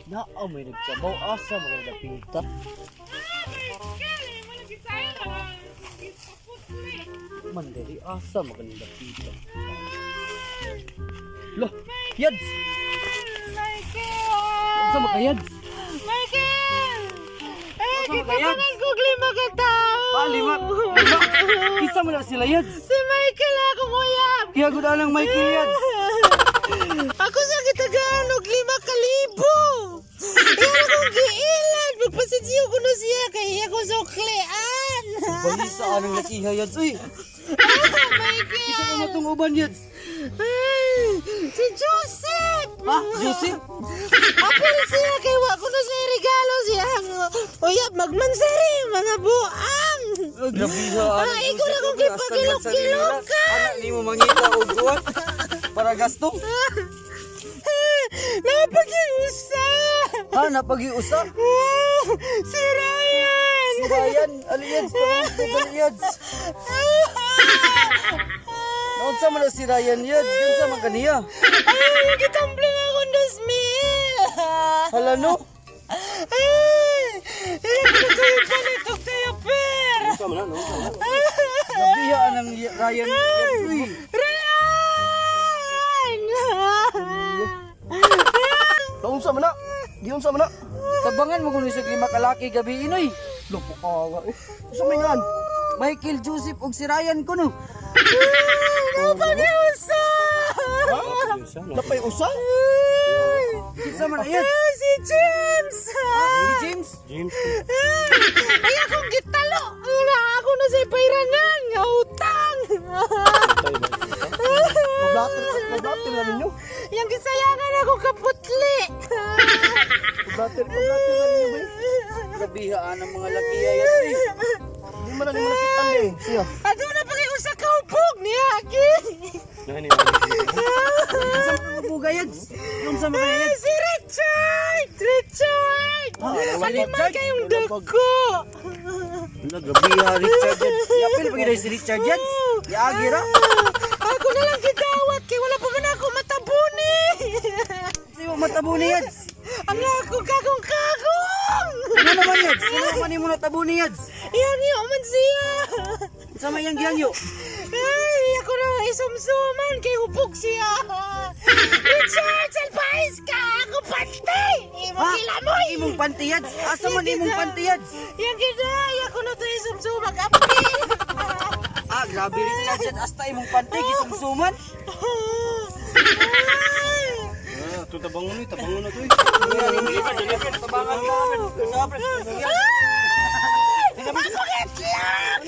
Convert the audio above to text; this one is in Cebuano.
Naa may nagtsabaw asa mga dapita. Mandali asa mga dapita. Lo, Yads! Michael! Unsa man ka, Yads? Michael! Eh, Unsa man kita ka, Yads? man kog lima ka tao. Pa, lima. Lima. Kinsa man na sila, Yads? Si Michael ako uyab. Kaya gud anang Michael, Yads. Ako sa gitagaan og 5,000. Iya akong giilan. Magpasidyo ko no siya kay iya ko suklian. Balisa anang lakiha, Yads. Uy, Ah, Michael! kinsa man matong uban, Yads? Ay, si Joseph! Ha? Joseph? Apil siya kay wa ko na siya regalo siya. Uyab, magmansari, mga buang. Oh, grabe ha. Ah, ikaw na kung gipagilok-gilokan. Anak nimo mangita og kuwan para gasto. Napagiusa. Ha, napagiusa. Ah, si Ryan. Si Ryan, aliyads, tawag ko aliyads. Naunsa man na si Ryan, Yads, kinsa man kaniya? Ay, gitambling akong 2,000. Hala no. Ay, ay, kayo palit og tayo per. Grabe ha anang Ryan, Yads. Uy. Ryan! Naunsa man na? Giunsa man na? Tabangan mo kuno sa lima kalaki gabi inoy. Lupo ka nga eh. Unsa may ngan? Michael, Joseph ug si Ryan kuno. Napagiusa! Napay usa? Kinsa man na, Yads? Ay, si James! Si James? Ay, akong gitalo! Wala ako na sa pairangan nga utang! Mablater, mablater na ninyo. Yang gisayangan ako kaputli! Mablater, mablater na ninyo ba? Grabe ha anang mga lakiha, Yads. Uy. Di man na nimo nakitaan eh. Siya. Aduna pa kay usa ka hubog niya, Aki! Kinsa man ang buga, Yads? Unsa man kaniya, Yads? Si Richard! Richard! Ah, si Ano man Richard? kayong dako? Wala, grabe ha, Richard Yads. Yapil pa gyud si Richard Yads. Yaagi ra. Ah, ako na lang gidawat kay wala pa man ako matabuni. Di mo matabuni, Yads. Ang ako kagong kagong. Ano naman, Yads? Ano naman nimo natabuni, Yads? Iyan niyo man siya. Sa may yang giyangyo. Ay, ako na isumsuman kay hubog siya. Richard, salpais ka! Ako pantay! Imong Ha? gilamoy! Imong panty, Yads? Asa man imong panty, Yads? Yang ginay, ako na to isumsumag apil. Ah, grabe Richard Yads. Asta imong panty, gisumsuman. Ay! Ito tabangon eh, tabangon na to eh. Tabangan ka. Sa Ay! Ako itlog!